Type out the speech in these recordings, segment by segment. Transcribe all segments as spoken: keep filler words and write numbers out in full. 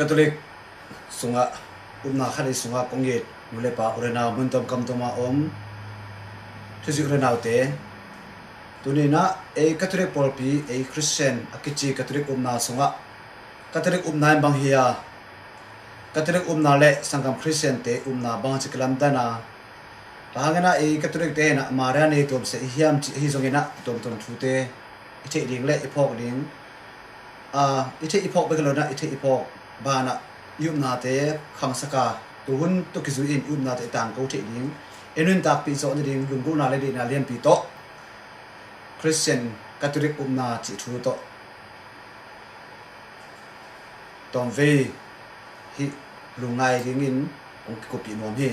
Catholic sungah, upna khat ei sungah kong it nu le pa, u le nau, mun tuam kam tuam a om thuzik u le naute, tuni-in ah ei Catholic pawlpi, ei Christian a kici Catholic upna sungah Catholic upna in bang hi a, Catholic upna le sanggam Christian-te upna bang ci kilamdan a, bang hangin ah ei Catholic te in ah Maria nei tuam se i hiam cih ahi zongin ah tuamtuam thute i theih ding le i phawk ding, a, i theih i phawk bek lo-in ah i theih i phawk banah i upnate khangsak a, tuhun tawh kizui-in i upnate i tangko theih ding, i nuntakpih zawh nading lunggulhna le deihna lianpi tawh Christian Catholic upna cih thu tawh tawmvei hih lungngai dingin kong kikuppih nuam hi.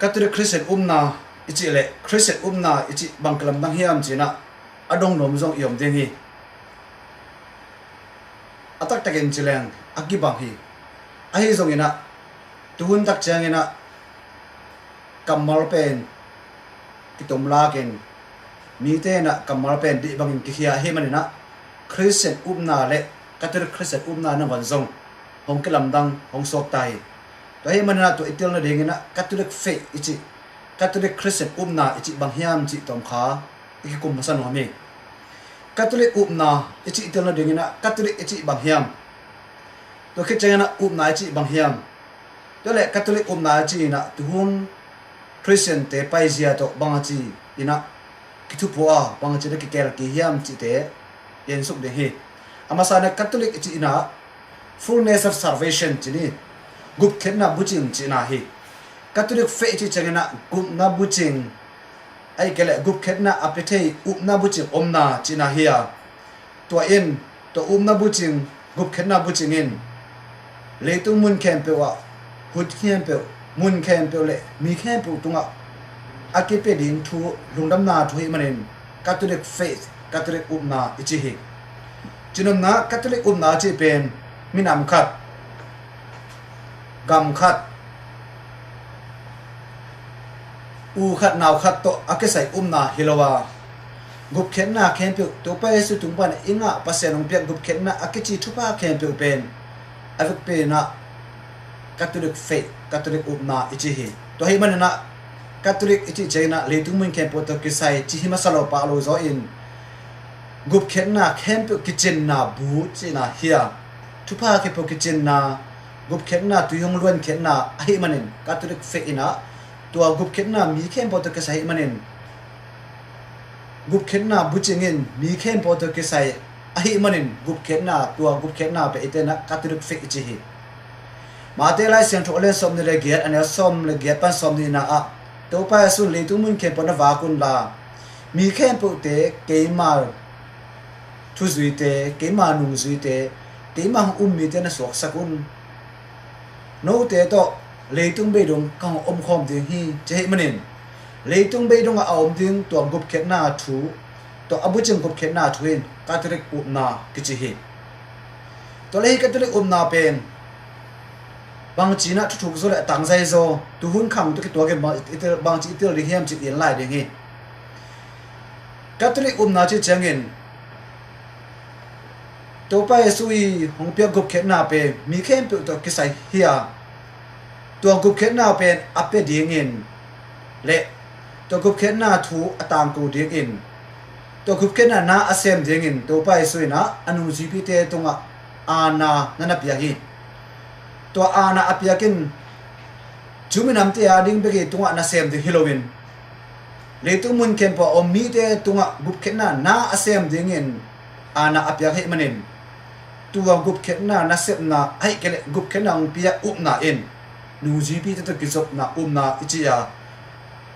Catholic Christian upna i cih le Christian upna i cih bang kilamdang hiam ci-in ah a dong nuam zong i om ding hi. A taktakin ci leng a kibang hi. Ahi zongin ah tuhun tak ciangin ah kammal pen kitomlakin, mite in ah kammal pen deih bangin kikhia ahih manin ah Christian upna le Catholic Christian upna nangawn zong hong kilamdang, hong suakta hi. Tua ahih manin ah tua i tel nadingin ah Catholic faith i cih, Catholic Christian upna i cih bang hiam cih tawm kha i kikum masa nuam hi. Catholic upna i cih i tel nadingin ah Catholic i cih bang hiam? Tua khit ciangin ah upna i cih bang hiam? Tua le Catholic upna a ci-in ah tuhun Christian-te paizia tawh bang a ci-in ah kithupua, bang a ci-in ah kikel kei hiam cihte i ensuk ding hi. A masa-in ah Catholic i cihna fullness of salvation ci ni, gupkhiatna bucing cihna hi. Catholic faith i cih ciangin ah gupna bucing, ahih kei leh gupkhiatna a pia thei upna bucing omna cihna hi a, tua in, tua upna bucing, gupkhiatna bucing in leitung mun khempeuh ah, hun khempeuh, mun khempeuh le mi khempeuh tungah a kipia ding thu, lungdamna thu ahih manin Catholic faith, Catholic upna i ci hi. Cinopna, Catholic upna a cih pen minam khat, gam khat, u khat nau khat tawh a kisai upna hi lo a, gupkhiatna khempeuh, Topa Jesu tung pan i ngah, Pasian hong piak gupkhiatna a kici thupha khempeuh pen a vekpi in ah Catholic faith, Catholic upna i ci hi. Tua ahih manin ah Catholic i cih ciangin ah leitung mun khempeuh tawh kisai ci hi masa lo pah lo zaw in, gupkhiatna khempeuh kicinna bu cihna hi a, thupha khempeuh kicinna, gupkhiatna tui hong luankhiatna ahih manin Catholic faith in ah tua gupkhiatna mi khempeuh tawh kisai ahih manin, gupkhiatna bucing in mi khempeuh tawh kisai ahih manin gupkhiatna, tua gupkhiatna pen eite in ah Catholic faith i ci hi. Mate Lai Siangtho a lian sawmnih le giat, a neu sawm le giat pan sawmnihna ah Topa Jesu in leitung mun khempeuh na vak unla, mi khempeuhte keima thuzuite, keima nungzuite, keima hong um mite na suaksak un. Note tawh leitung beidong ka hong omkhawm ding hi, ci ahih manin leitung beidongah a om ding tua gupkhiatna thu, tua a bucing gupkhiatna thu in Catholic upna kici hi. Tua le hih Catholic upna pen bangci in ah thuthuk zaw le a tangzai zaw, tuhun khang tawh kituakin bang, i tel, bangci i tel ding hiam cih i en lai ding hi. Catholic upna cih ciangin Topa Jesu i hong piak gupkhiatna pen mi khempeuh tawh kisai hi a, tua gupkhiatna pen a pia dingin le tua gupkhiatna thu a tangko dingin, tua gupkhiatna na a sem dingin Topa Jesu in ah a nungzuipite tungah aana na na piak hi. Tua aana a piak in Jew minamte a ding bek i tungah na sem ding hi loin, leitung mun khempeuh a om mite tungah gupkhiatna na a sem dingin aana a piak ahih manin, tua gupkhiatna nasepna ahih kei leh gupkhiatna hong pia upna in nungzuipite tawh kizopna upna i ci a,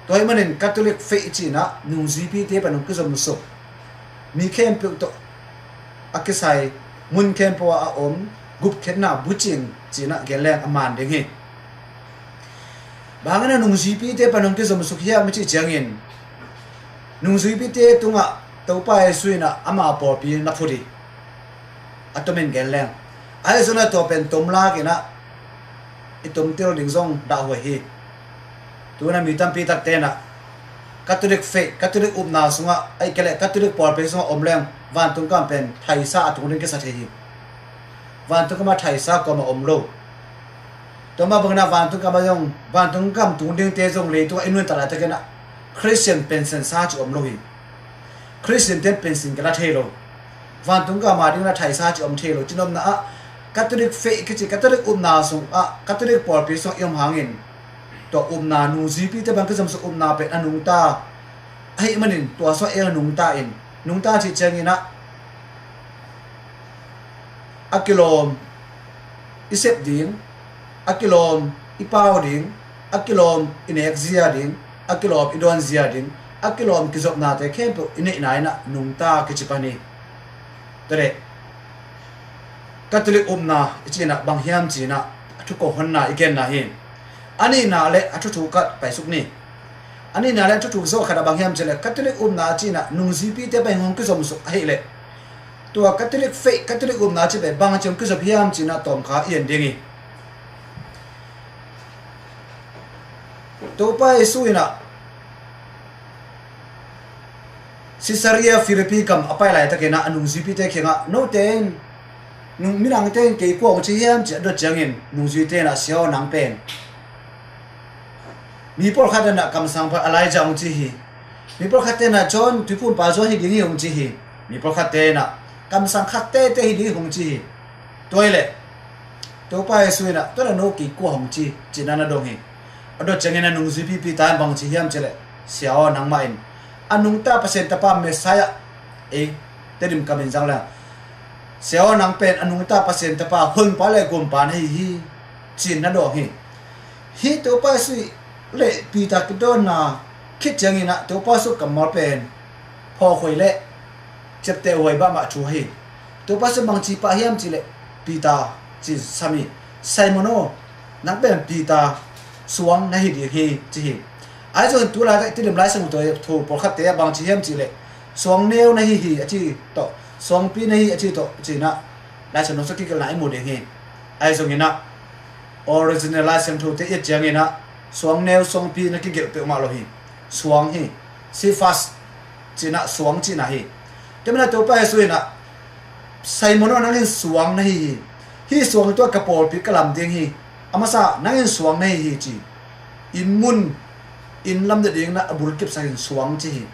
tua ahih manin Catholic faith i ci in ah nungzuipite pan hong kizomsuk mi khempeuh tawh a kisai mun khempeuh ah a om gupkhiatna bucing ci in ah gen leng a man ding hi. Bang hangin a nungzuipite pan hong kizomsuk hiam i cih ciangin, nungzuipite tungah Topa Jesu in ah ama pawlpi na phut hi. A tomin gen leng, ahi zongin ah tua pen tomlak in ah i tomtel ding zong dahhuai hi. Tu in ah mi tampi takte in ah Catholic faith, Catholic upna sungah ahih kei leh Catholic pawlpi sungah om leng vantung gam pen thaisa a tung ding kisat hi hi. Vantung gam ah thaisa kuamah om lo. Tua mah bangin ah vantung gam ah zong, vantung gam tung dingte zong leitungah i nuntak laitakin ah Christian pension sa ci om lo hi. Christian ten pension kila thei lo. Vantung gam a ding la thaisa ci om thei lo. Cinopna ah Catholic faith kici Catholic upna sungah, Catholic pawlpi sungah i om hangin tua upna, nungzuipite bang kizomsuk upna pen a nungta ahih manin tua sungah i a nungta in, nungta cih ciangin ah a kilawm i sep ding, a kilawm i pau ding, a kilawm i nek zia ding, a kilawm i dawn zia ding, a kilawm kizopnate khempeuh i neihna in ah nungta kici pan hi. Tua leh Catholic upna i ci in ah bang hiam ci in ah a thu kohonna i genna hi. A nihna le a thuthuk khat paisuk ni. A nihna le a thuthuk zawh khat ah bang hiam ci leh Catholic upna a ci in ah nungzuipite bang hong kizomsuk ahih leh tua Catholic faith, Catholic upna a ci pen bang ci hong kizop hiam ci in ah tawmkha i en ding hi. Topa Jesu in ah Caesarea Philippi gam a pai laitakin ah a nungzuipite kiangah, note in, nung, midangte in kei kua hong ci hiam ci a dot ciangin nungzuite in ah, Sia aw, nang pen, mi pawlkhat in ah kamsang pha Elijah hong ci hi. Mi pawlkhatte in ah John, Tuiphumpa John hi ding hi hong ci hi. Mi pawlkhatte in ah kamsang khat tete hi ding hi hong ci hi. Tua hi leh Topa Jesu in ah, tua leh no kei kua hong ci ci in ah na dong hi. A dot ciangin a nungzuipi Peter in bang ci hiam ci leh, Sia aw, nangmah in a nungta Pasian Tapa Messiah, ei, Tedim kam in zang leh, Sia aw, nang pen a nungta Pasian Tapa, Honpa le Gumpa na hi hi, ci in na dong hi. Hih Topa Jesu le Peter kidawnna khit ciangin ah Topa Jesu kammal pen phawkhuai le ciaptehhuai mahmah thu hi. Topa Jesu bang ci pah hiam ci leh, Peter ci sam hi. Simon aw, nang pen Peter suang na hi ding hi, ci hi. Ahi zongin tu laitak Tedim Lai Siangtho thu pawlkhatte ah bang ci hiam ci leh, suang neu na hi hi a ci tawh, suangpi na hi a ci tawh, ci in ah Lai Siangtho sung kigelhna i mu ding hi. Ahi zongin ah original Lai Siangthote i et ciangin ah suang neu suangpi na kigelh peuhmah lo hi. Suang hi. Cephas ci in ah suang cihna hi. Tua manin ah Topa Jesu in ah, Simon aw, nang in suang na hi hi. Hih suang tungah ka pawlpi ka lam ding hi. A masa, nang in suang na hi hi, ci. Inn mun, inn lam nading in ah a bul kipsak in suang ci hi.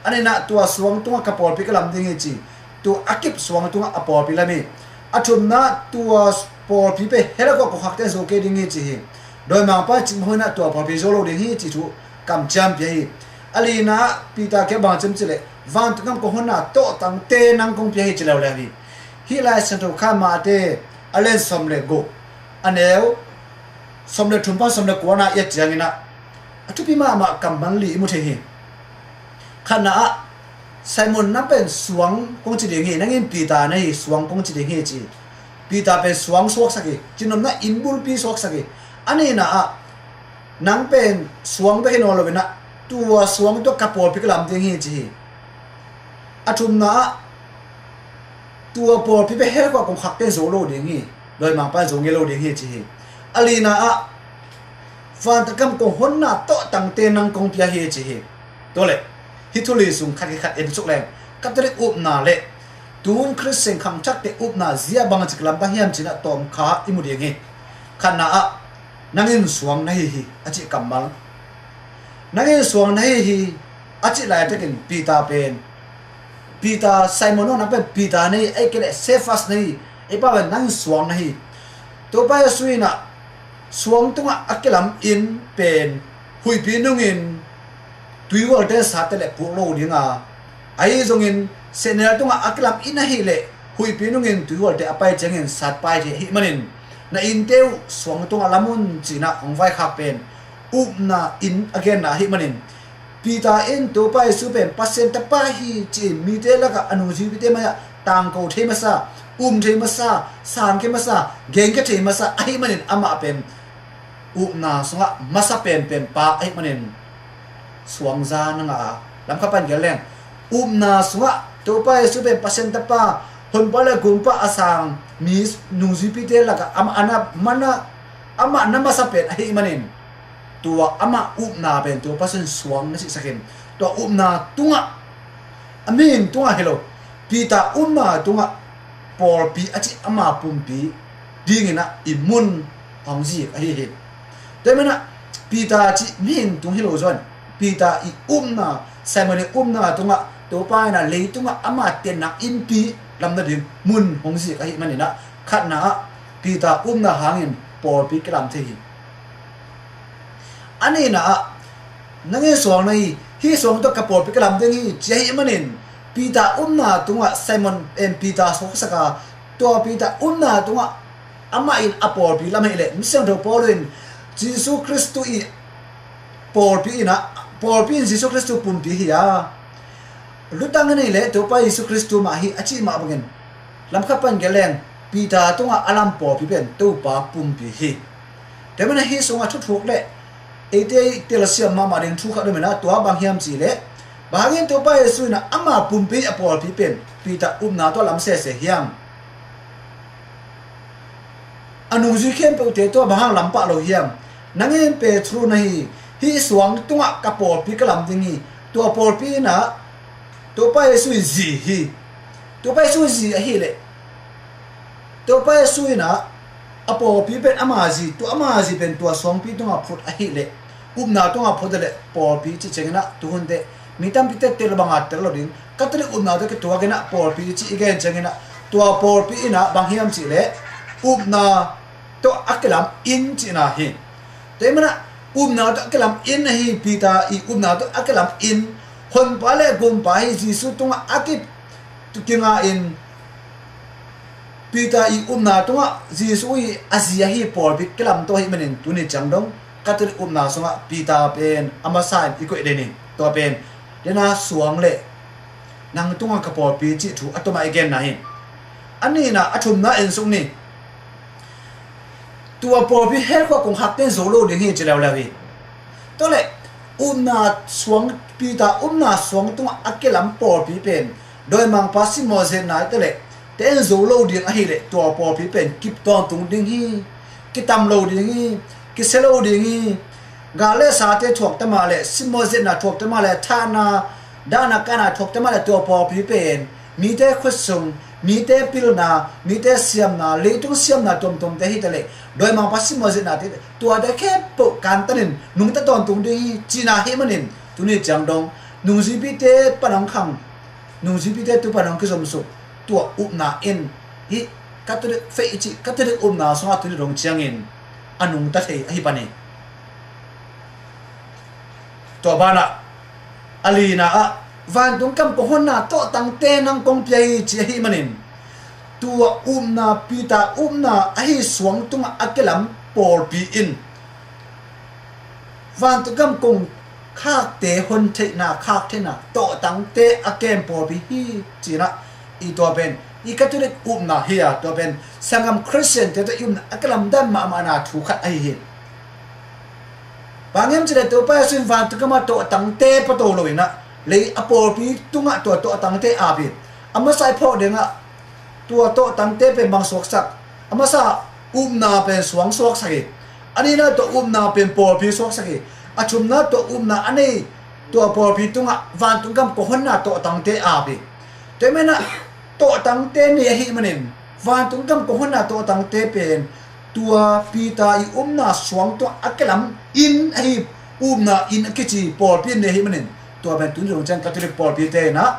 A nihna ah tua suang tungah ka pawlpi ka lam ding hi, ci. Tua a kip suang tungah a pawlpi lam hi. A thumna ah tua pawlpi pen hell ah kongkhakte in zo kei ding hi, ci hi. Dawimangpa in cikmah hunin ah tua pawlpi zo lo ding hi, ci thu kamciam pia hi. A lina ah Peter kiang bang ci hiam ci leh, vantung gam kong honna tawhtangte nang kong pia hi, ci leuleu hi. Hih Lai Siangtho kha Mate a lian sawm le guk, a neu sawm le thum pan sawm le kua na i et ciangin ah a thupi mahmah kammal li i mu thei hi. Khatna ah, Simon, nang pen suang kong ci ding hi, nang in Peter na hi, suang kong ci ding hi, ci. Peter pen suang suaksak hi, cinopna in bulpi suaksak hi. A nihna ah, nang pen suang bek hi nawn lo in ah, tua suang tungah ka pawlpi ka lam ding hi, ci hi. A thumna ah, tua pawlpi pen hell ah kongkhakte in zo lo ding hi, dawimangpa in zo ngei lo ding hi, ci hi. A lina ah, vantung gam kong honna tawhtangte nang kong pia hi, ci hi. Tua leh hih thu li sung khat khat en suk leng, Catholic upna le Tun Khristian khangthakte upna zia bangci kilamdang hiam cinah tawmkha i mu ding hi. Khatna ah, nang in suang na hi hi a cih kammal. Nang in suang na hi hi a cih laitakin Peter pen, Peter, Simon aw, nang pen Peter na hi, ei kei leh Cephas na hi, ei pa pen nang in suang na hi. Topa Jesu inah suang tungah a kilam inn pen huihpi nungin tuihualte in satte leh puk lo dinga, ahi zongin sehnel tungah a kilam inn ahileh huihpi nungin tuihualte a pai ciangin satpai thei ahih manin, na innte uh suang tungah lam un cinah hong vaikhak pen upna inn a genna ahih manin, Peter in Topa Jesu pen Pasian Tapa hi ci-in mite lakah a nungzuipite mai-ah tangko thei masa, um thei masa, sangkhia masa, genkhia thei masa ahih manin amah pen upna sungah masa penpen pa ahih manin suangza na ngah a, lamkhat pan gel leng, upna sungah Topa Jesu pen Pasian Tapa, Honpa le Gumpa a sang mi nungzuipite lakah amah a na mana, amah na masa pen ahih manin, tua amah upna pen Topa Jesu in suang na cihsakin, tua upna tungah, a mihing tungah hi lo, Peter upna tungah pawlpi a cih ama pumpi dinginah i mun hong zik ahi hi. Tua manah Peter cih mihing tung hi lo zaw in, Peter i upna, Simon i upna tungah Topa inah leitungah ama tennak innpi lam nading mun hong zik ahih maninah, khatna ah Peter upna hangin pawlpi kilam thei hi. A nihna ah, nang in suang na hi, hih suang tawh ka pawlpi ka lam ding hi, ci ahih manin, Peter upna tungah Simon in Peter suaksak a, tua Peter upna tungah amah in a pawlpi lam hileh, Misiangtho Paul in Jesu Khristu i pawlpi inah, pawlpi in Jesu Khristu pumpi hi a, lutang in hileh Topa Jesu Khristu mah hi a cih mah bangin, lamkhat pan gel leng, Peter tungah a lam pawlpi pen Topa pumpi hi. Tua manah hih sungah thuthuk le eite i telsiam mahmah ding thu khat om inah, tua bang hiam cihleh, bang hangin Topa Jesu inah ama pumpi a pawlpi pen Peter upna tawh lam sese hiam? A nungzui khempeuhte tua bang hang lam pah lo hiam? Nang in Petru na hi, hih suang tungah ka pawlpi ka lam ding hi. Tua pawlpi inah Topa Jesu i zi hi. Topa Jesu i zi ahileh, Topa Jesu inah a pawlpi pen ama zi, tua ama zi pen tua suangpi tungah phut ahileh, upna tungah phut leh pawlpi cih cianginah tuhunte mi tampite tel banga tel lo ding. Catholic upna tawh kituakinah pawlpi cih i gen cianginah, tua pawlpi inah bang hiam cihleh, upna tawh a kilam inn cihna hi. Tua manah upna tawh a kilam inn ahi, Peter i upna tawh a kilam inn, Honpa le Gumpa hi Jesu tungah a ki, kinga in, Peter i upna tungah Jesu i a zi ahi pawlpi kilam tawh ahih manin, tuni ciang dong Catholic upna sungah Peter pen a masa in i koih den hi. Tua pen dena suang le nang tungah ka pawlpi cih thu a tomah i genna hi. A nihna, a thumna en suk ni. Tua pawlpi hell khua kong hakte in zo lo ding hi ci leuleu hi. Tua leh upna suang, Peter upna suang tungah a kilam pawlpi pen dawimangpa simmawh zetna hi taleh, te in zo lo ding ahileh tua pawlpi pen kip tawntung ding hi. Kitam lo ding hi. Kisia lo ding hi. Gal le sate thuak tamah le, simmawh zetna thuak tamah le, thahna, dahna kahna thuak tamah le, tua pawlpi pen mite khutsung, mite pilna, mite siamna, leitung siamna tuamtuamte hi taleh, dawimangpa simmawh zetnate, tuate khempeuh kantanin nungta tawntung ding hi cihna ahih manin, tuni ciang dong nungzuipite pan hong khang, nungzuipite tu pan hong kizomsuk, tua upna in hih Catholic faith i cih Catholic upna sungah tuni dong ciangin a nungta thei ahi pan hi. Tua banah a lina ah, vantung gam kong honna tawhtangte nang kong pia hi ci ahih manin, tua upna, Peter upna ahi suang tungah a kilam pawlpi in vantung gam kong khakte hon theihna, khak theihna tawhtangte a kem pawlpi hi cinah, i tua pen i Catholic upna hi a, tua pen sanggam Khristiante tawh i upna a kilamdan mahmahna thu khat ahi hi. Bang hiam cileh Topa Jesu in vantung gamah tawhtangte pia to lo inah, lei a pawlpi tungah tua tawhtangte ap hi. A masa i phawk dingah tua tawhtangte pen bang suaksak? A masa upna pen suang suaksak hi. A nihna tua upna pen pawlpi suaksak hi. A thumna tua upna a nei tua pawlpi tungah vantung gam kong honna tawhtangte ap hi. Tua manah tawhtangte nei ahih manin, vantung gam kong honna tawhtangte pen tua Peter i upna suang tungah a kilam inn ahi, upna inn a kici pawlpi in nei ahih manin, tua pen tun dong ciang Catholic pawlpite in ah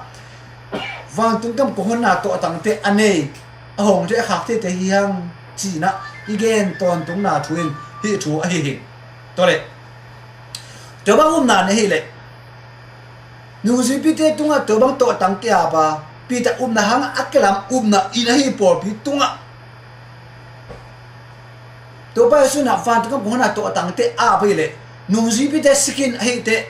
vantung gam kong honna tawhtangte a nei, a hong thei a khak theite hi hang ci-in ah i gen tawntungna thu in hih thu ahi hi. Tua leh tua bang upna nei ahih leh nungzuipite tungah tua bang tawhtangte ap a, Peter upna hang a kilam upna inn ahi pawlpi tungah Topa Jesu in ah vantung gam kong honna tawhtangte ap ahih leh nungzuipite sikin ahih teh,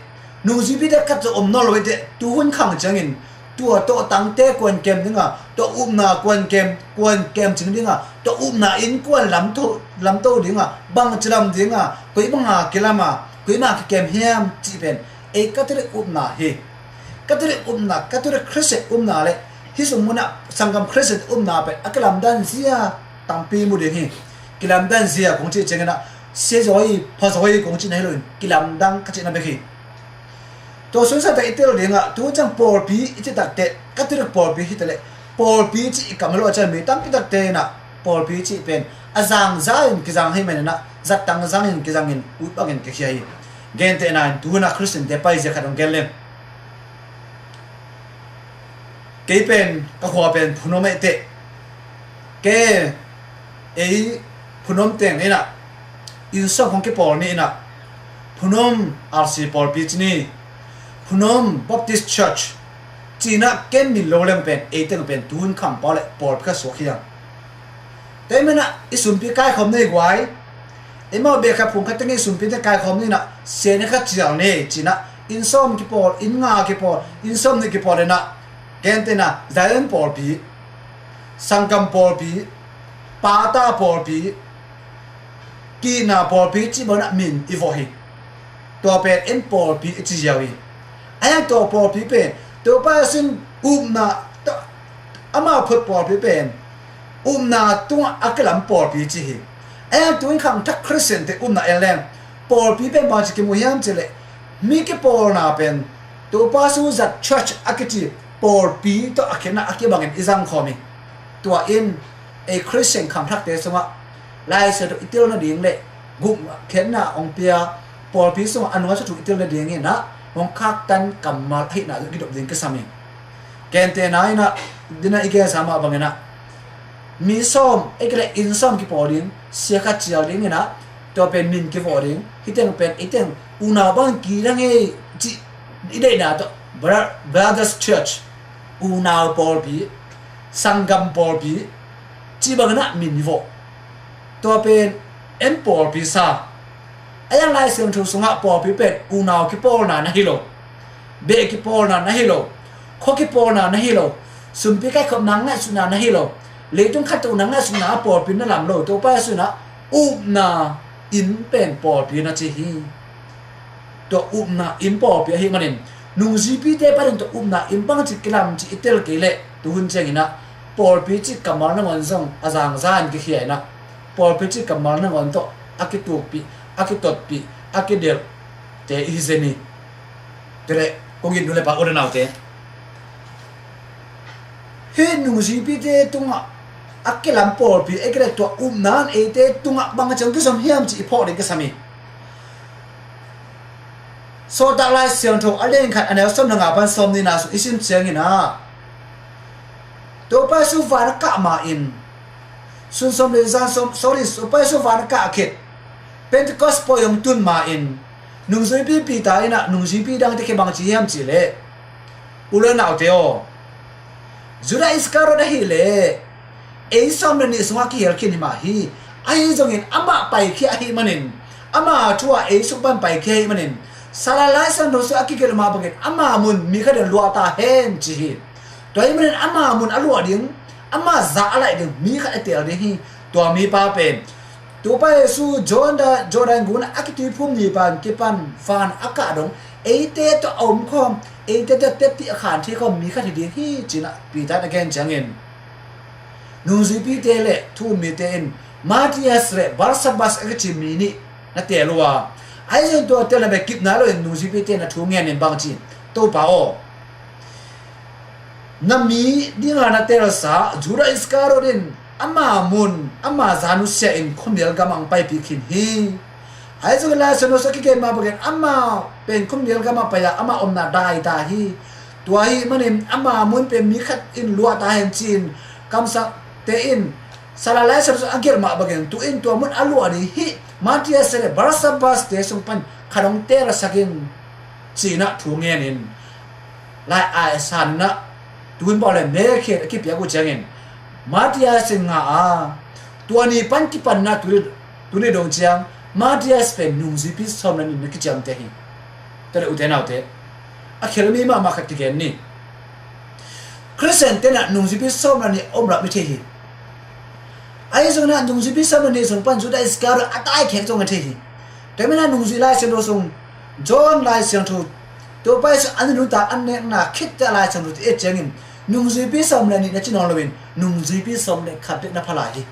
nungzuipite khat zong om nawn lo ahih teh, tuhun khang ciangin tua tawhtangte kuan kem ding a, tua upna kuan kem, kuan kem cing ding a, tua upna inn kuan lamto, lamto ding a, bangci lam ding a, koi bang a kilam a, koi bang a kikem hiam cih pen ei Catholic upna hi. Catholic upna, Catholic Christian upna leh hih sung munah sanggam Christian upna pen a kilamdan zia tampi mu ding hi. Kilamdan zia kong cih ciangin ah sia zaw hi, pha zaw hi kong cihna hi loin kilamdang ka cihna bek hi. Tua sunsa tak i tel ding ah, tu ciang pawlpi i cih tak teh, Catholic pawlpi hi ta leh, pawlpi cih i kam lo a ciang mi tampi takte in ah pawlpi cih pen a zangza in kizang ahih manin ah zattang zangin kizangin ut bangin kikhia hi. Gentehna in tuhun ah Christian te paizia khat hong gen leng. Kei pen ka khua pen Phunom ahih teh, kei ei Phunom teng in ah inn sawm khong kipawl ni in ah, Phunom R C pawlpi ci ni, Phunom Baptist Church ci-in ah ken min lo leng pen ei teng pen tuhun khampau leh pawlpi khat suak hi hang. Tua ahih manin ah i sumpi kaikhawm ni guai, eimau beh khat phung khat teng i sumpi teng kaikhawm ni in ah, sia ni khat cial ni ci-in ah, inn sawm kipawl, inn nga kipawl, inn sawm nih kipawl in ah, gentehna Zion pawlpi, sanggam pawlpi, pata pawlpi, kihna pawlpi cih bangin ah min i vawh hi. Tua pen en pawlpi i ci ziau hi. Ahi hang tua pawlpi pen Topa Jesu in upna, amau phut pawlpi pen upna tungah a kilam pawlpi ci hi. Ahi hang tu-in khangthak Christian te upna en leng pawlpi pen bangci kimu hiam cih leh, mi kipawlna pen Topa Jesu zat church a kici pawlpi tawh a khenna a kibangin i zang khawm hi. Tua in ei Christian khangthakte sungah Lai Siangtho i tel nading leh gupkhiatna hong pia, pawlpi sungah a nuamsa thu i tel nading in ah hong khaktan kammal ahihna zong kidop ding kisam hi. Gentehna in ah, dina i gensa mah bangin ah, mi sawm, ei kei leh inn sawm kipawl ding, sia khat cial ding in ah, tua pen min kivawh ding, hih teng pen ei teng unau bang kidang ei cih i deihna tawh, bro-, Brothers Church, unau pawlpi, sanggam pawlpi cih bangin ah min i vawh. Tua pen en pawlpi sa. Ahi hang Lai Siangtho sungah pawlpi pen unau kipawlna na hi lo, beh kipawlna na hi lo, khua kipawlna na hi lo, sumpi kaikhopna ngaihsutna na hi lo, leitung khat tawh na ngaihsutna ah pawlpi na lam lo. Topa Jesu in ah upna inn pen pawlpi na ci hi. Tua upna inn pawlpi ahih manin, nungzuipite panin tua upna inn bangci kilam cih i tel kei leh, tuhun ciangin ah pawlpi cih kammal nangawn zong a zangza in kikhia in ah, pawlpi cih kammal nangawn tawh a kitukpih, a kitotpih, a kidelhte i hi zen hi. Tua leh kong it nu le pa, u le naute, hih nungzuipite tungah a kilam pawlpi, ei kei leh tua upna in eite tungah bangci hong kizom hiam cih i phawk ding kisam hi. Sawltak Lai Siangtho a lian khat, a neu sawm le nga pan sawm nihna sung i sim ciangin ah, Topa Jesu van a kah ma-in, sun sawm le zan sawm, sorry, Topa Jesu van a kah khit, Pentecost pawi hong tun ma-in, nungzuipi Peter in ah nungzuipi dangte kiang bangci hiam cih leh, u le naute aw, Judas Iskariot ahih leh ei sawm le nih sungah kihel khin hi mah hi. Ahi zongin amah paikhia ahih manin, ama thu-ah ei suk pan paikhia ahih manin, Salai Lai Siangtho sungah a kigelh mah bangin ama mun mi khat in luah ta hen ci hi. Tua ahih manin ama mun a luah ding, ama zah a laih ding mi khat a teel ding hi. Tua mipa pen Topa Jesu Jordan, Jordan gun a kituiphum ni pan kipan van a kah dong, eite tawh a om khawm, eite tawh teptih a khan thei khawm mi khat hi ding hi, ci-in ah Peter in a gen ciangin, nungzuipite le thu-um mite in Matthias le Barsabbas a kici mi nih na teel uh a, ahi zongin tua teelna bek kip nai loin nungzuipite in a thu ngenin bang ci, Topa aw, Na mi dinga na telsa Judah Iskariot in ama mun, ama za nusia in khuamial gamah hong paipih khin hi. Ahi zongin Lai Siangtho sung a kigen mah bangin ama pen khuamial gamah pai-a ama omna daita hi. Tua ahih manin ama mun pen mi khat in luahta hen ci-in kamsangte in Salai Lai Siangtho sung a gelh mah bangin tu-in tua mun a luah ding hih Matias le Barsabbas te sung pan khat hong telsak in, ci-in ah thu ngenin lai a san in ah, tu-in bawlin melkhiat a kipiak uh ciangin Matias in ngah a, tua ni pan kipan in ah tuni, tuni dong ciang Matias pen nungzuipi sawm le nih na kiciamteh hi. Tua leh ute naute, a khial mi mahmah khat kigen ni. Khristian te in ah nungzuipi sawm le nih a om lam i thei hi. Ahi zongin ah nungzuipi sawm le nih sung pan Judah Iskariot a taikhek zong a thei hi. Tua manin ah nungzui Lai Siangtho sung, John Lai Siangtho, Topa Jesu a nuntak a nekna khit teh Lai Siangtho i et ciangin nungzuipi sawm le nih na ci nawn loin nungzuipi sawm le khat bek na pha lai hi.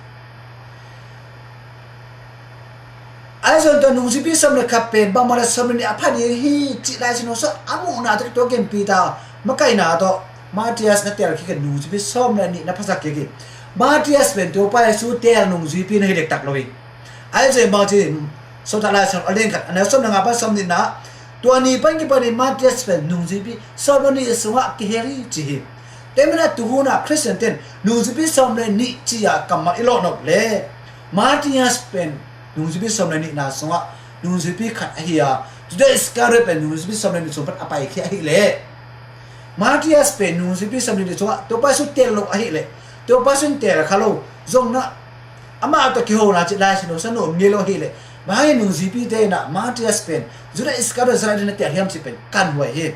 Ahi zongin tua nungzuipi sawm le khat pen bangmah le sawm le nih a pha ding hi cih Lai Siangtho sung a muhna tawh tua genpih ta, makaihna tawh Matias na tel kik in nungzuipi sawm le nih na phasak kik hi. Matias pen Topa Jesu tel nungzuipi na hi dektak lo hi. Ahi zongin bangci, Sawltak Lai Siangtho a lian khat a neu sawm le nga pan sawm nihna, tua ni pan kipanin Matias pen nungzuipi sawm le nih sungah kihel hi ci hi. Tua manin ah tuhun ah Khristian ten nungzuipi sawm le nih ci-a kammal i lawh nop leh Matias pen nungzuipi sawm le nihna sungah nungzuipi khat ahi a, Judah Iskariot pen nungzuipi sawm le nih sung pan a paikhia ahih leh, Matias pen nungzuipi sawm le nih sungah Topa Jesu tel lo ahih leh, Topa Jesu in tel kha lo zong na, amah tawh kihona cih Lai Siangtho sung a om ngei lo ahih leh, bang hangin nungzuipite in ah Matias pen Judah Iskariot za laih dingin na tel hiam cih pen kan huai hi.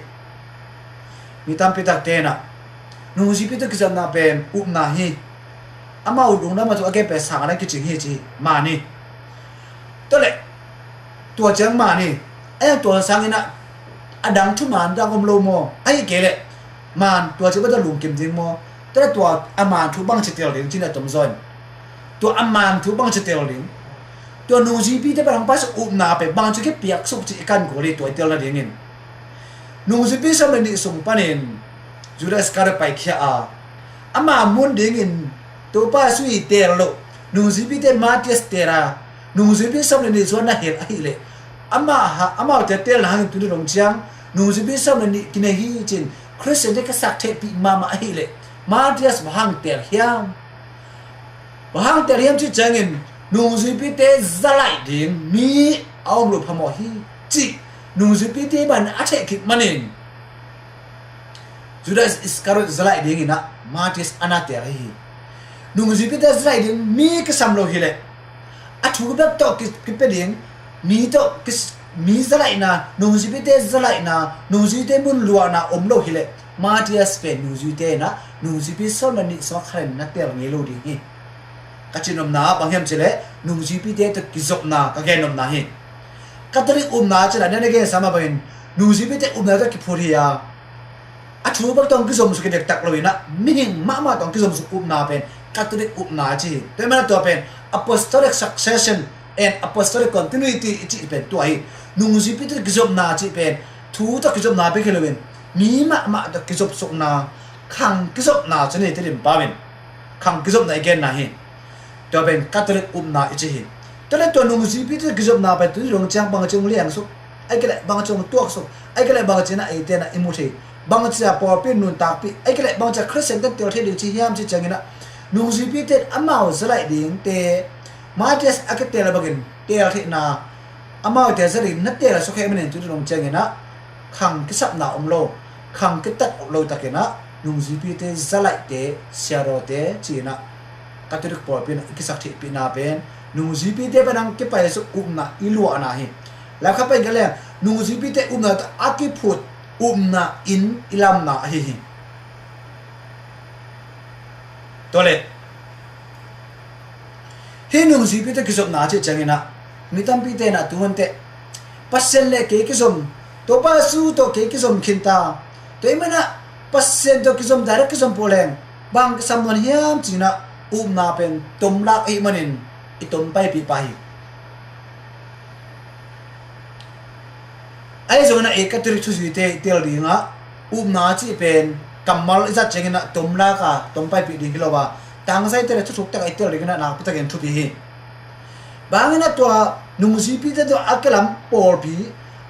Mi tampi takte in ah nungzuipi tawh kizopna pen upna hi. Amau lungdam a thu a gen pen sang a dang kicing hi ci hi. Man hi. Tua leh tua ciang man hi. Ahi zongin tua sangin ah a dang thuman dang om lo maw? Ahih kei leh man tua ciang bang tawh lungkim ding maw? Tua leh tua a man thu bangci tel ding ci-in a tom zaw in, tua a man thu bangci tel ding, tua nungzuipite pan hong paisuk upna pen bangci kipiak suk cih i kan kul hi tua i tel nadingin. Nungzuipi sawm le nih sung panin Judah Iskariot paikhia a, ama mun dingin Topa Jesu i tel loh nungzuipite Matias tel a, nungzuipi sawm le nih sungah na hel ahih leh, amah ha, amaute telna hangin tuni dong ciang nungzuipi sawm le nih kinei hi ci-in Khristiante ka sak theihpih mahmah ahih leh, Matias bang hang tel hiam? Bang hang tel hiam cih ciangin nungzuipite za laih ding mi a om loh phamawh hi cih nungzuipite bang a theih kik manin Judas Iskariot za laih dingin ah Matias a na tel ahi hi. Nungzuipite za laih ding mi kisam lo hi leh, a thu bek tawh ki, kipia ding, mi tawh ki, mi za laihna, nungzuipite za laihna, nungzuite mun luahna om lo hi leh, Matias pen nungzuite in ah nungzuipi sawm le nih sungah khat in na tel ngei lo ding hi. Ka cihnopna bang hiam cih leh nungzuipite tawh kizopna ka gennopna hi. Catholic upna cih leh na na gensa mah bangin nungzuipite upna tawh kiphut hi a, a thu bek tawh kizom suk hi dektak lo in ah mihing mahmah tawh kizom suk upna pen Catholic upna ci hi. Tua ahih manin tua pen apostolic succession and apostolic continuity i cih pen tua hi. Nungzuipite tawh kizopna cih pen thu tawh kizopna bek hi loin mi mahmah tawh kizop sukna, khang kizopna ci-in i Tedim pau in khang kizopna i genna hi. Tua pen Catholic upna i ci hi. Tua leh tua nungzuipite kizopna pen tuni dong ciang bangci hong liangsuk, ahih kei leh bangci hong tuaksuk, ahih kei leh bangci in ah eite in ah i mu thei, bangci a pawlpi in nuntakpih, ahih kei leh bangci a Khristiante in tel thei ding ci hiam cih ciangin ah, nungzuipite in amau za laih dingte Matias a kitel bangin tel theihna, amaute za laih ding na telsuk ahih manin tuni dong ciangin ah khang kisapna om lo, khang kitat lo takin ah nungzuipite za laihte, siadawte ci-in ah Catholic pawlpi in ah i kisak theihpihna pen nungzuipite pan hong kipaisuk upna i luahna hi. Lamkhat pen ka leng, nungzuipite upna tawh a kiphut upna in i lamna ahi hi. Tua leh hih nungzuipite kizopna cih ciangin ah mi tampite in ah tu hun teh Pasian le kei kizom, Topa Jesu tawh kei kizom khin ta. Tua ahih manin ah Pasian tawh kizom direct kizom peuh leng bang kisam nuam hiam ci-in ah upna pen tomlak ahih manin i tom paipih pah hi. Ahi zongin ah ei Catholic thuzuite i tel dingah upna cih pen kammal i zat ciangin ah tom lak a tom paipih ding hi lo a, tangzaite le thuthuk tak a i tel dingin ah nakpi takin thupi hi. Bangin ah tua nungzuipite tawh a kilam pawlpi,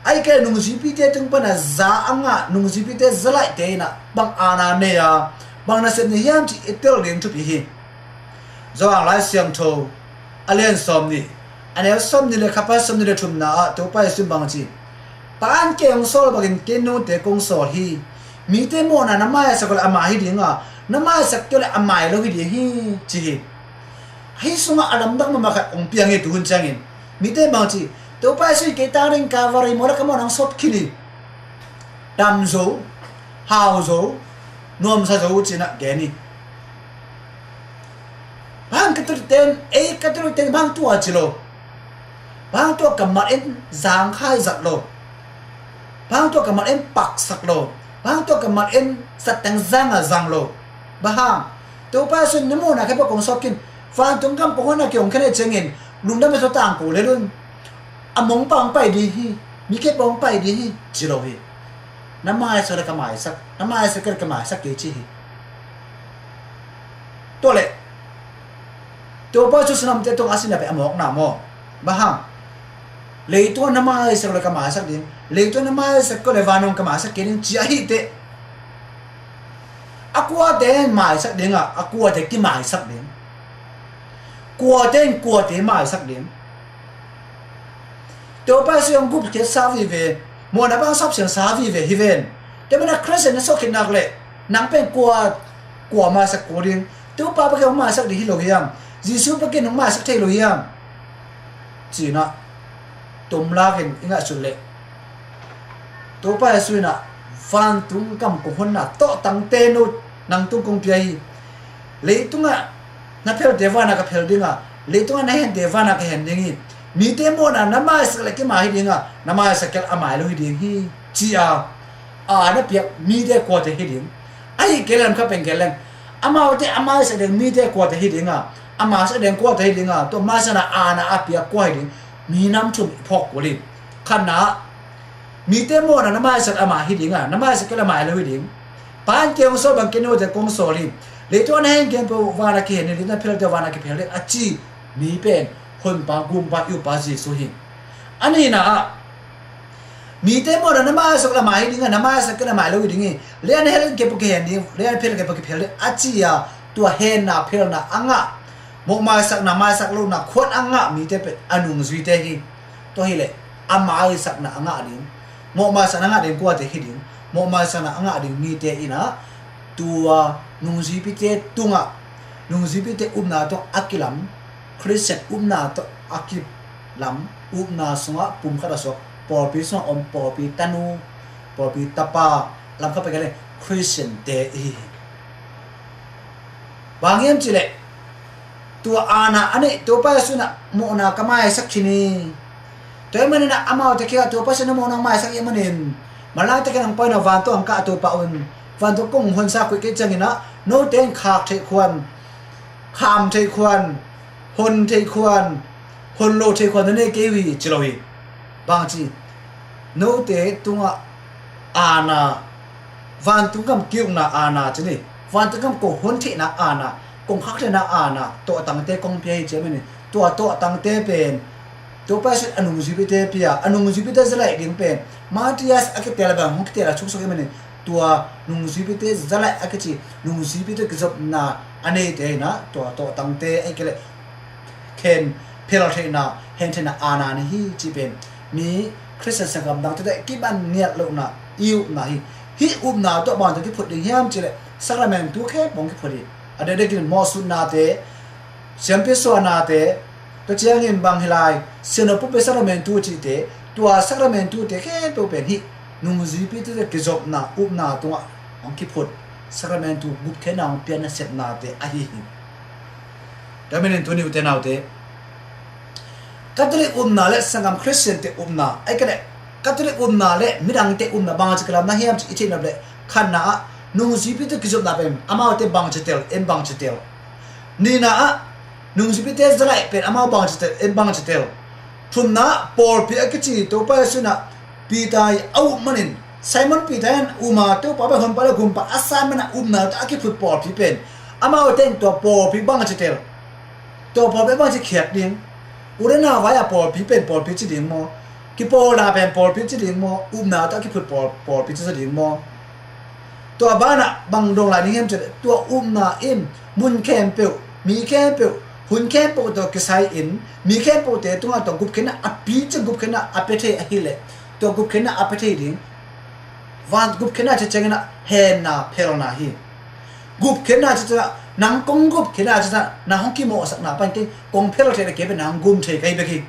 ahih kei leh nungzuipite tung pan a za a ngah nungzuipite zalaihte in ah bang aana nei a, bang nasep nei hiam cih i tel ding thupi hi. Johan Lai Siangtho a lian sawmnih, a neu sawmnih le khat pan sawmnih le thumna ah Topa Jesuh in bang ci, Pa in kei hong sawl bangin kei note kong sawl hi. Mite mawhna na maisak uh leh ama hi ding a, na maisak kei uh leh a mai lo hi ding hi, ci hi. Hih sungah a lamdang mahmah khat hong piang hi tu hun ciangin. Mite bang ci, Topa Jesuh in kei tang ding Calvary mual ah ka mawhna hong sawp khin hi. Dam zo, hau zo, nuamsa zo ci-in ah gen hi. Bang Catholic ten, ei Catholic ten bang tua ci lo. Bang tua kammal in zangkhai zat lo. Bang tua kammal in paksak lo. Bang tua kammal in zatteng zang a zang lo. Bang hang, Topa Jesuh in na mawhna khempeuh kong sawp khin, vantung gam kong honna kei hong khen ahih ciangin lungdam le thutang ko lel un. A mong pa hong pai ding hi, mi khempeuh hong pai ding hi, ci lo hi. Na maisak le ka maisak, na maisak kei le ka maisak kei ci hi. Tua leh Topa Jesuh sinamte tungah a sinna pen a mawkna maw? Bang hang, leitungah na maisak le ka maisak ding, leitungah na maisak kei le vantung ka maisak kei ding ci ahih teh, a kuate in maisak ding a, a kuate kimaisak ding. Kuate in kuate maisak ding. Topa Jesuh hong gupkhiatsa vive, mawhna bang sapsiangsa vive hi ven. Tua manin a Khristian na suah khit nak leh nang pen kua, kua maisak kul ding? Topa bek in hong maisak ding hi lo hiam? Jesuh bek in hong maisak thei lo hiam? Ci-in ah tom lakin i ngaihsut leh Topa Jesuh in ah vantung gam kong honna tawhtangte no nang tung kong pia hi. Leitungah na phelte vanah ka phel ding a, leitungah na hente vanah ka hen ding hi. Mite mawhna na maisak le kei mai hi ding a, na maisak kei le a mai lo hi ding hi, ci-a a na piak mite kuate hi ding? Ahih kei leh lam khat pen gen leng, amaute a maisak ding mite kuate hi ding a, a maisak ding kuate hi ding a, tua maisakna aana a piak kua hi ding? Minam thum i phawk kul hi. Khatna, mite mawhna na maisak ama hi ding a, na maisak kei le a mai lo hi ding. Pa in kei hong sawl bang kei note kong sawl hi. Leitungah na hen khempeuh vanah kihen hi, leitungah na phelte vanah kiphel ding a ci mi pen Honpa, Gumpa, i Ukpa Jesuh hi. A nihna ah, mite mawhna na maisak le a mai hi ding a, na maisak kei le a mai lo hi ding hi. Leiah na hel khempeuh kihen ding, leiah na phel khempeuh kiphel ding a ci-a tua henna phelna a ngah, mawhmaisakna maisak lohna khuan a ngah mite pen a nungzuite hi. Tua hileh a maisakna a ngah ding, mawhmaisakna a ngah ding kuate hi ding? Mawhmaisakna a ngah ding mite in ah tua nungzuipite tungah, nungzuipite upna tawh a kilam, Khristian upna tawh a kilam, upna sungah pumkhat a suak, pawlpi sungah om, pawlpi tanu, pawlpi tapa, lam khat pen gen leng Khristiante ihi hi. Bang hiam cih leh tua aana a neih Topa Jesuh in ah mawhna ka maisak khin hi. Tua ahih manin ah amaute kiangah Topa Jesuh in na mawhna hong maisak ahih manin manlangte kiangah hong pai un, vantung hong kah, Topa un, vantung kong honsa koih kei ciangin ah note in khak theih khuan, kham theih khuan, hon theih khuan, hon lo theih khuan na nei kei uh hi, ci lo hi. Bang ci, note tungah aana, vantung gam ki-ukna aana ci ni, vantung gam kong hon theihna aana, kong khak theihna aana, tawhtangte kong pia hi, ci ahih manin tua tawhtangte pen Topa Jesuh in a nungzuipite pia, a nungzuipite zalaih ding pen martyrs a kitel bang hong kitel a suksuak ahih manin tua nungzuipite zalaih a kici, nungzuipite kizopna a neite in ah tua tawhtangte ahih kei leh khen phel theihna, hen theihna aana nei hi cih pen mi Khristian sanggam dangte tawh kiban ngiat lohna i upna hi. Hih upna tawh bang tawh kiphut ding hiam cih leh sakramentu khempeuh hong kiphut hi. A dekdek in mawhsutnate, siampi suahnate, tua ciangin bang hi lai, sianopute sakramentu cihte, tua sakramentute khempeuh pen hih nungzuipite kizopna upna tungah hong kiphut, sakramentu gupkhiatna hong pian nasepnate ahi hi. Tua manin tuni ute naute, Catholic upna le sanggam Khristiante upna, ahih kei leh Catholic upna le midangte upna bangci kilamna hiam cih i theih nop leh, khatna ah nungzuipite kizopna pen amaute bangci tel, en bangci tel. Nihna ah nungzuipite zalaih pen amau bangci tel, en bangci tel. Thumna ah pawlpi a kici Topa Jesuh in ah Peter i a up manin Simon Peter in um a, Topa pen Honpa le Gumpa a san man a, upna tawh a kiphut pawlpi pen, amaute in tua pawlpi bang ci tel, tua pawlpi bang ci khiat ding? U le nau vai-a pawlpi pen pawlpi ci ding maw? Kipawlna pen pawlpi ci ding maw? Upna tawh a kiphut pawl, pawlpi ci ding maw? Tua banah bang dong lai ding hiam cih leh, tua upna in mun khempeuh, mi khempeuh, hun khempeuh tawh kisai-in mi khempeuhte tungah tua gupkhiatna a pi, tua gupkhiatna a pia thei ahih leh, tua gupkhiatna a pia thei ding, van gupkhiatna ci ciangin ah henna phelna hi. Gupkhiatna ci ciangin ah, nang kong gupkhiatna ci ciangin ah, nang hong kimawhsakna pan kei kong phel thei leh, kei pen nang gum thei ka hi bek hi.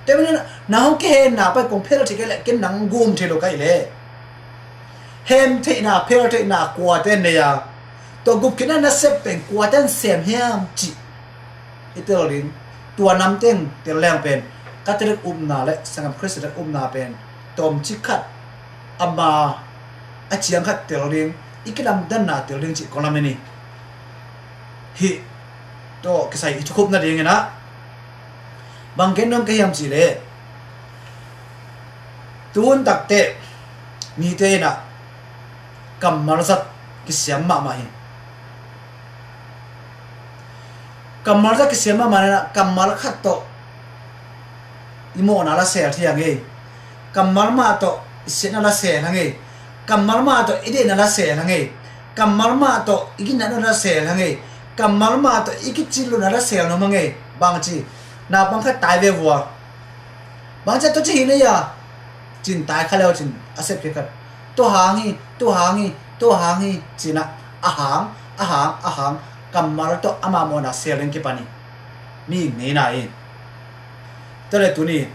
Tua manin ah, nang hong kihenna pan kong phel thei kei leh, ken nang gum thei lo ka hi leh. Hem theihna, phel theihna kuate nei a, tua gupkhiatna nasep pen kuate in sem hiam cih i tel ding. Tua nam teng tel leng pen, Catholic upna le sanggam Khristian upna pen tawmcik khat, ama a ciang khat tel ding, i kilamdanna tel ding cih kong lamen hi. Hih tawh kisai i thukhupna dingin ah bang gen nuam ka hiam cih leh, tun takteh mite in ah kammal zat kisiam mahmah hi. Kammal zat kisiam mahmah in ah, kammal khat tawh i mawhna la sel thei hang ei. Kammal mah tawh i siatna la sel hang ei. Kammal mah tawh i deihna la sel hang ei. Kammal mah tawh i ginatna la sel hang ei. Kammal mah tawh i kicin lohna la sel nuam hang ei. Bang ci, naupang khat tai ve vua. Bang ci a, tua ci hi na ya, cin tai kha leu cin a sep khit khat, tua hang hi, tua hang hi, tua hang hi, cin ah a hang, a hang, a hang, kammal tawh ama mawhna sel ding kipan hi. Mi ngeina in. Tua le tuni,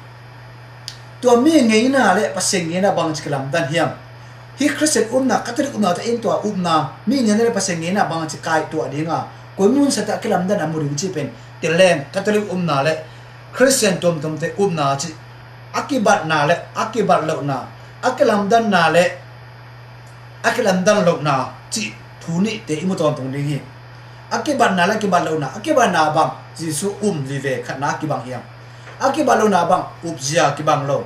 tua mi ngeina le Pasian ngeina bang ci kilamdan hiam? Hih Khristian upna, Catholic upna tawh in tua upna, mi ngeina le Pasian ngeina bang ci kaituah ding a, koi mun sa teh a kilamdan a mu ding cih pen, tel leng Catholic upna le Khristian tuamtuamte upna cih, a kibatna le a kibat lohna, a kilamdanna le a kilamdan lohna cih thu nihte i mu tawntung ding hi. A kibatna le a kibat lohna, a kibatna bang Jesuh um vive khatna a kibang hiam? A kibat lohna bang upzia kibang lo.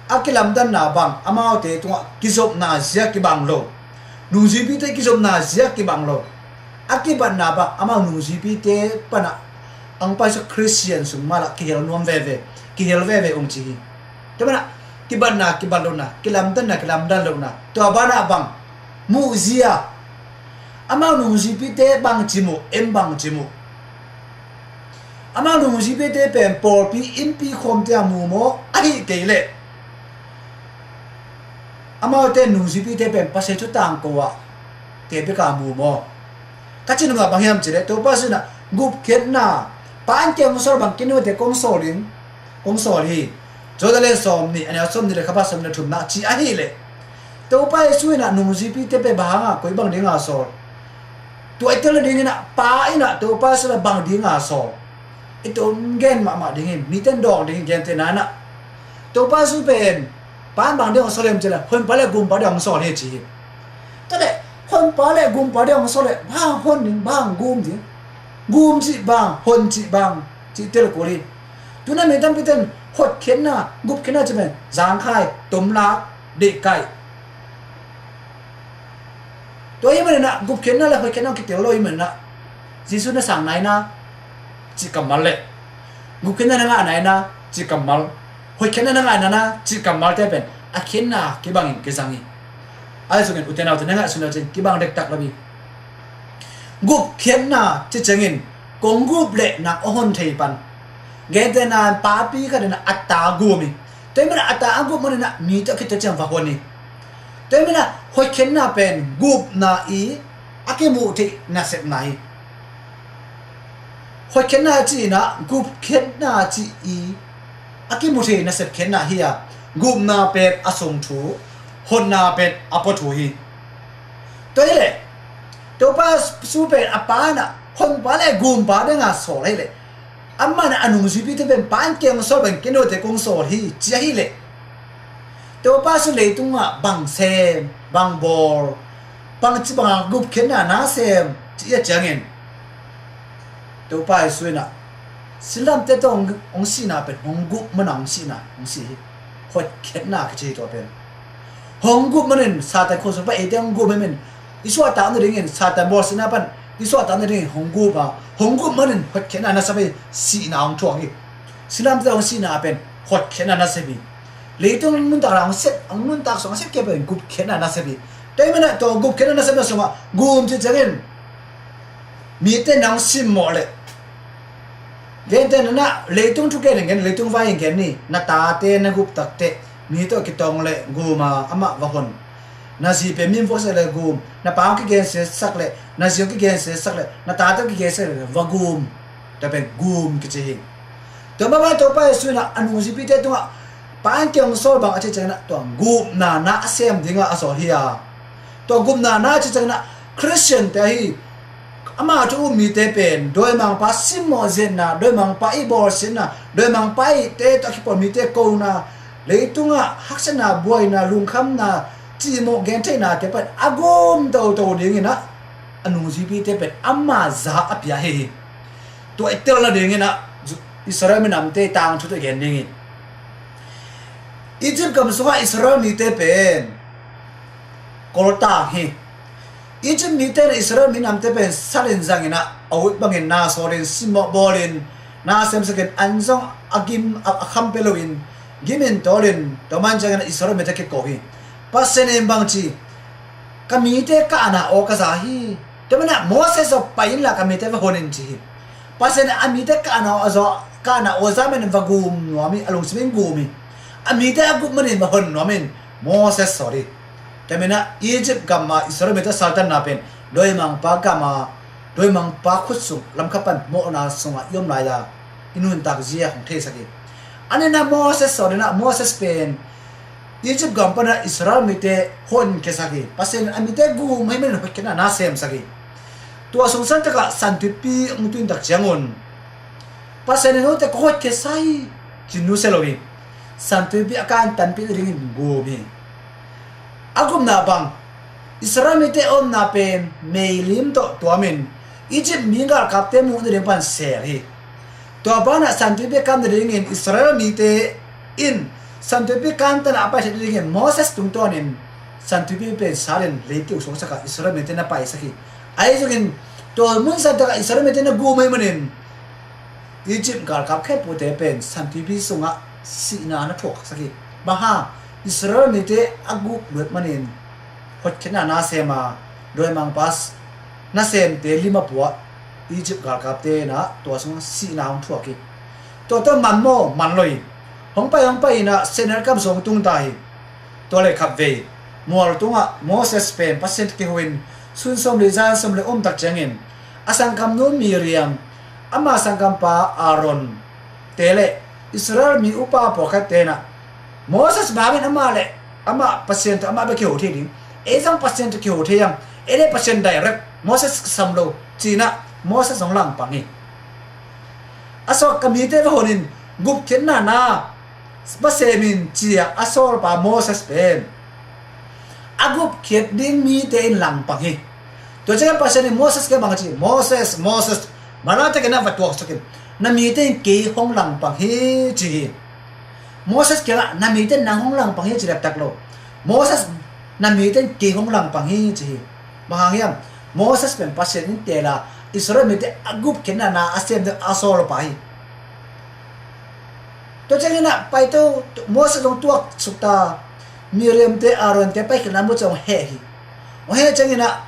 A kilamdanna bang amaute tungah kizopna zia kibang lo. Nungzuipite kizopna zia kibang lo. A kibatna bang amau nungzuipite panah ang pai sa Khristian sung mah lah kihel nuam veve, kihel veve ung ci hi. Tua banah kibatna kibat lohna, kilamdanna kilamdan lohna, tua banah bang muhzia, amau nungzuipite bang ci muh, en bang ci muh. Amau nungzuipite pen pawlpi innpi khawmte a mu maw, ahih kei leh amaute nungzuipite pen Pasian thu tangko ah te bek a mu maw? Ka cih nungah bang hiam cih leh, Topa Jesuh in ah gupkhiatna, Pa in kei hong sawl bang kei note kong sawl ding, kong sawl hi. John a lian sawmnih, a neu sawmnih le khat pan sawmnih le thumna cih ahih leh, Topa Jesuh in ah nungzuipite pen bang hang a, koi bang ding a sawl? Tua i tel ding in ah, Pa in ah Topa Jesuh pen bang ding a sawl? I tua gen mahmah ding hi, mite in dawng ding hi, gentehna in ah. Topa Jesuh pen Pa in bang ding hong sawl hiam cih leh, Honpa le Gumpa ding hong sawl hi ci hi. Tua leh Honpa le Gumpa ding hong sawl leh, bang hong hon ding, bang hong gum ding? Gum cih bang, hon cih bang, cih tel kul hi. Tu-in ah mi tampite in hotkhiatna, gupkhiatna cih pen zangkhai, tomlak, deihkaih. Tua ahih manin ah gupkhiatna le hotkhiatna kitel lo ahih manin ah, Jesuh na sang nai na cih kammal le gupkhiatna na ngah nai na cih kammal, hotkhiatna na ngah nai na cih kammalte pen a khiatna kibangin kizang hi. Ahi zongin ute naute na ngaihsun le cin kibang dektak lo hi. Gupkhiatna ci ciangin kong gup leh nang hong hon thei pan. Gentehna in papi khat in ah a ta gum hi. Tua ahih manin ah a ta a gup manin ah mi tawh khit tawh ciang va hon hi. Tua ahih manin ah hotkhiatna pen gupna i a kimuh theih nasepna hi. Hotkhiatna ci in ah gupkhiatna ci i a kimu thei nasep khiatna hi a, gupna pen a sung thu, hotna pen a pua thu hi. Tua hi leh Topa Jesuh pen a Pa in ah Honpa le Gumpa ding a sawl ahih leh, amah in ah a nungzuipite pen Pa in kei hong sawl bang kei note kong sawl hi ci ahih leh, Topa Jesuh leitungah bang sem, bang bawl, bangci banga gupkhiatna na sem cih a ciangin, Topa Jesuh in ah silamte tawh hong, hong sihna pen hong gup mana hong sihna, hong sih hi. Hotkhiatna kici hi tua pen. Hong gup manin Satan khut sung pan eite hong gup manin i suahtak nadingin, Satan bawlsiatna pan i suahtak nadingin hong gup a, hong gup manin hotkhiatna nasep hi, sihna hong thuak hi. Silamte hong sihna pen hotkhiatna nasep hi. Leitung nuntak la hong sep, hong nuntak sung a sep kei pen gupkhiatna nasep hi. Tua hi manin ah tua gupkhiatna nasepna sungah gum cih ciangin mite nang simmawh leh, gentehna-in ah leitung thu gen in gen, leitung vai in gen ni, na tate na gup takteh mi tawh kitong leh gum a, amah va hon. Na zi pen mi hong vuaksak leh gum, na pa hong kigensiasak leh, na zi hong kigensiasak leh, na tate hong kigensiasak leh va gum. Tua pen gum kici hi. Tua mah bang Topa Jesu in ah a nungzuipite tungah, Pa in kei hong sawl bang a cih ciangin ah tua gupna na a sem dingah a sawl hi a. Tua gupna na a cih ciangin ah Khristiante ahi ama thu um mite pen dawimangpa simmawh zetna, dawimangpa i bawlsiatna, dawimangpa i te tawh a kipawl mite kona, leitungah haksatna, buaina, lungkhamna, cihmawh gentheihnate pen a gum toto dingin ah a nungzuipite pen ama za a pia hi hi. Tua i tel nadingin ah Israel minamte tangthu tawh i gen ding hi. Egypt gam sungah Israel mite pen koltang hi. Egypt mite in Israel minamte pen salin zangin ah a ut bangin na sawlin, simmawh bawlin, na semsakin, an zong a gim a, a kham pia loin, gimin tawlin, tua man ciangin ah Israel mite kiko hi. Pasian in bangci, ka mite kahna aw ka za hi. Tua manin ah Moses aw pai inla ka mite va hon in ci hi. Pasian in a mite kahna aw a za, kahna aw za manin va gum nuam hi, a lungsim in gum hi. A mite a gup manin va hon nuam in Moses sawl hi. Tua manin ah Egypt gam a Israel mite saltanna pen dawimangpa gam a, dawimangpa khut sung lamkhat pan mawhna sungah i om lai a i nuntak zia hong theisak hi. A nihna Moses sawl in ah Moses pen Egypt gam panin ah Israel mite honkhiasak hi. Pasian in a mite gum ahih manin hotkhiatna na semsak hi. Tua sung santakah Santuipi hong tun tak ciangun Pasian in note ka hotkhiasak hi ci nusia lo hi. Santuipi a kantanpih nadingin gum hi. A gupna bang, Israel mite omna pen meilim tawh tuamin Egypt mi galkapte muh nading pan sel hi. Tua banah Santuipi a kan nadingin Israel mite in Santuipi kantan a a pai theih nadingin Moses tungtawnin Santuipi pen salin lei kiu suaksak a Israel mite na paisak hi. Ahi zongin tua mun santakah Israel mite na gum ahih manin Egypt galkap khempeuhte pen Santuipi sungah sihna na thuaksak hi. Bang hang, Israel mite a gup luat manin hotkhiatna na sem a, dawimangpa nasemte lim a pua Egypt galkapte in ah tua sungah sihna hong thuak hi. Tua tawh man maw, man lo hi. Hong pai hong pai in ah Sinai gam sung hong tung ta hi. Tua leh khatvei mual tungah Moses pen Pasian tawh kiho in sun sawmli zan sawmli om tak ciangin a sanggamnu Miriam, ama sanggampa Aaron te le Israel mi upa pawlkhatte in ah Moses bangin amah le amah Pasian tawh amah bek kiho thei ding, ei zong Pasian tawh kiho thei hiam, ei le Pasian direct, Moses kisam lo ci-in ah Moses hong langpang hi. A sawlpa ka mite va hon in gupkhiatna na va sem in ci-a a sawlpa Moses pen a gupkhiat ding mite in langpang hi. Tua ciangin Pasian in Moses kiang bang ci, Moses, Moses, manlai takin ah va tuaksak in, na mite in kei hong langpang hi ci hi. Moses kiangah na mite in nang hong langpang hi ci leptak lo. Moses, na mite in kei hong langpang hi ci hi. Bang hang hiam, Moses pen Pasian in teel a, Israel mite a gupkhiatna na a sem ding a sawlpa hi. Tua ciangin ah paito, Moses hong tuaksuk ta, Miriam te Aaron te pai khit lam uh ciang hong heh hi. Hong heh ciangin ah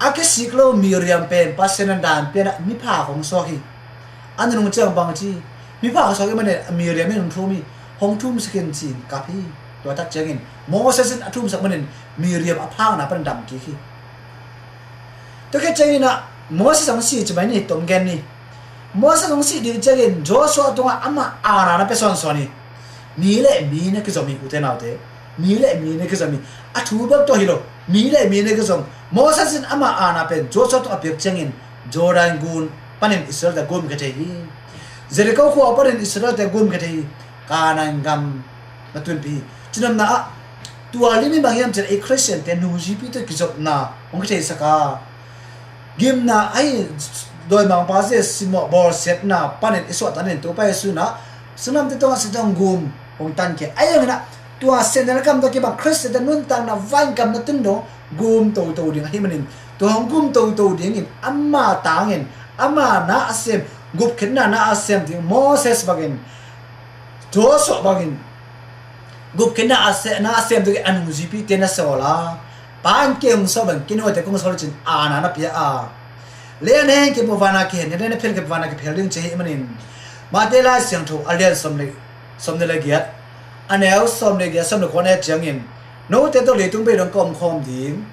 a kisik lo Miriam pen Pasian in dan pia in ah miphak hong suak hi. A nunung ciang bang ci, miphak hong suak hi manin Miriam in hong thum hi, hong thumsak in ci-in kap hi. Tua tak ciangin Moses in a thumsak manin Miriam a phakna pan dam kik hi. Tua khit ciangin ah Moses hong si ci mai ni, tom gen ni. Moses hong sih ding ciangin Joshua tungah amah aana na pia sawnsawn hi. Mi le mi na kizom hi, ute naute. Mi le mi na kizom hi. A thu bek tawh hi lo. Mi le mi na kizom. Moses in amah aana pen Joshua tungah a piak ciangin Jordan gun panin Israelte gumkhia thei hi. Jericho khua panin Israelte gumkhia thei hi. Kanaan gam na tunpih hi. Cinopna ah tua lim in bang hiam cih leh ei Khristiante nungzuipi tawh kizopna hong kitheisak a, gimna ahi, dawimangpa zia simmawh bawlsiatna panin i suahtak in Topa Jesu in ah singlamteh tungah Satan gum hong tankhia. Ahi zongin ah Tua siatna le gam tawh kibang Khristian te nuntakna vangam na tun dong gum toto ding ahih manin, tua hong gum toto dingin ama tangin, ama na a sem, gupkhiatna na a sem ding Moses bangin, Joshua bangin, gupkhiatna a se-, na a sem dingin a nungzuipite na sawl a, Pa in kei hong sawl bangin kei note kong sawl cin aana na pia a. Lian heng kei peuh vana kihen, lian heng phel kei peuh vana kiphel ding ci ahih manin, Matthai Lai Siangtho a lian sawm le, sawm le giat, a neu sawm le giat, sawm le kua na et ciangin, note tawh leitung bei dong ka om khawm ding.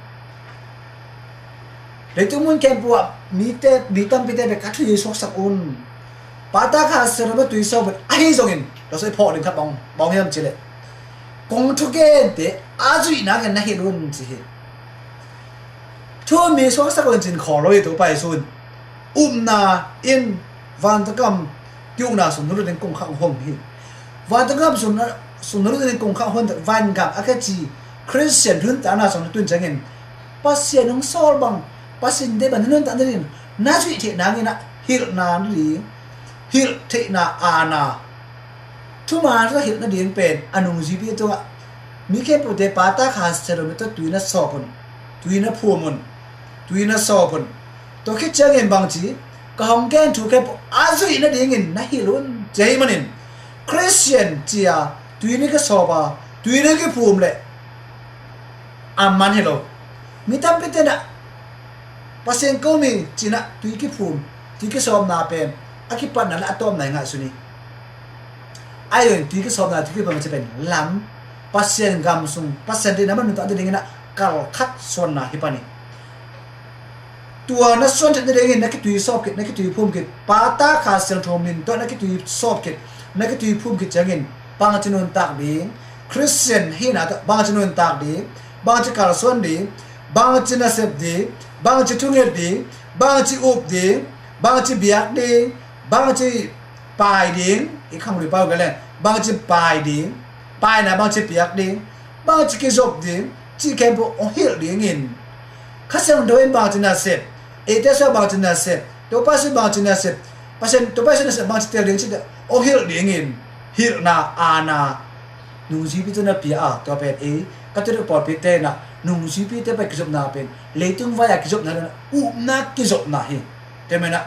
Leitung mun khempeuh ah mite, mi tampite bek ka thu i suaksak un. Pata kha sero me tui sawp un, ahi zongin, tua soi phawk ding khat bang, bang hiam cileh, kong thugente a zuih nangin na hilh un ci hi. Thu mi suaksak un cin khawl lo hi, Topa Jesu in. Upna in vantungam ki-ukna sung na lut ding kongkhak hong hi. Vantungam sung na, sung na lut ding kongkhak hong, vangam a kici Khristian nuntakna sung na tun ciangin, Pasian hong sawl bang, Pasian deih bang na nuntak nading na zuih theih nangin ah hilhna nading, hilh theihna aana, thuman thu hilh nading pen a nungzuipi tungah mi khempeuhte pata kha sero me tawh tui na sawp un, tui na phum un, tui na sawp un. Tua khit ciangin bangci, ka hong gen thu khempeuh a zuih nadingin na hilh un ci ahih manin, Khristian ci-a tui na kisawp a, tui na kiphum leh a man hi lo. Mi tampite in ah Pasian ko mi ci-in ah tui kiphum, tui kisawpna pen a kipatna le a tawpna i ngaihsun hi. Ahi zongin tui kisawpna, tui kiphum ci pen lam, Pasian gam sung, Pasian deihna man nuntak nadingin ah kal khat suanna hi pan hi. Tua na suan theih nadingin na kitui sawp khit, na kitui phum khit, pata kha siangtho min tawh na kitui sawp khit, na kitui phum khit ciangin bangci nuntak ding, Khristian hihna tawh bangci nuntak ding, bangci kalsuan ding, bangci nasep ding, bangci thunget ding, bangci up ding, bangci biak ding, bangci pai ding, i khanglui pau ka leng, bangci pai ding, paina bangci piak ding, bangci kizop ding, cih khempeuh hong hilh dingin, Kha Siangtho in bangci nasep, eite sungah bangci nasep, Topa Jesu bangci nasep, Pasian, Topa Jesu nasep bangci tel ding cih hong hilh dingin, hilhna aana nungzuipi tungah na pia a, tua pen ei Catholic pawlpite in ah nungzuipite pen kizopna pen leitung vai-a kizopna le upna kizopna hi. Tua manin ah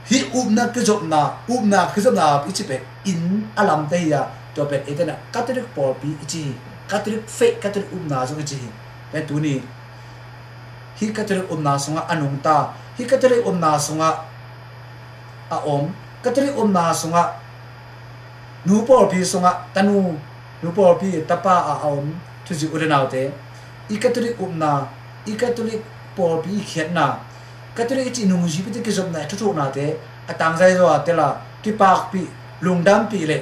hih upna kizopna, upna kizopna i ci pen inn a lamte hi a, tua pen eite in ah Catholic pawlpi i ci hi. Catholic faith, Catholic upna zong i ci hi. Pen tuni hih Catholic upna sungah a nungta, hih Catholic upna sungah a om, Catholic upna sungah nu pawlpi sungah tanu, nu pawlpi tapa a a om thuzik u le naute, i Catholic upna, i Catholic pawlpi i khiatna, Catholic i cih nungzuipite kizopna, i thuthuknate a tangzai zaw a tel a, kipakpih, lungdampih le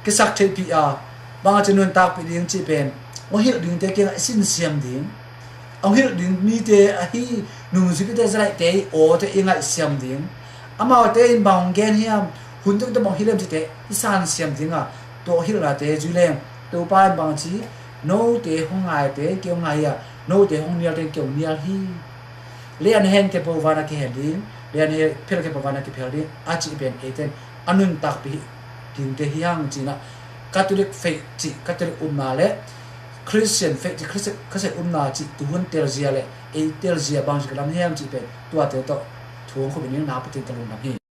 kisaktheihpih a, bangci nuntakpih ding cih pen hong hilh dingte kiangah i sinsiam ding. Hong hilh ding mite ahi nungzuipite, zalaihte i awte i ngaihsiam ding. Amaute in bang hong gen hiam, hun tung tawh bang hong hilh hiam cihte i sansiam ding a, tua hilhnate zui leng Topa in bangci, note hong ngaite kei hong ngai hi a, note hong nialte kei hong nial hi. Lian hen kei peuh vana kihen ding, lian hen phel kei peuh vana kiphel ding a cih pen eite in a nuntakpih dingte hi hang ci-in ah Catholic faith cih Catholic upna le Christian faith cih Christian, Christian upna cih tuhun telzia le ei telzia bangci ka lam hiam cih pen tuate tawh thu hong khupin ning na patin ka lungdam hi.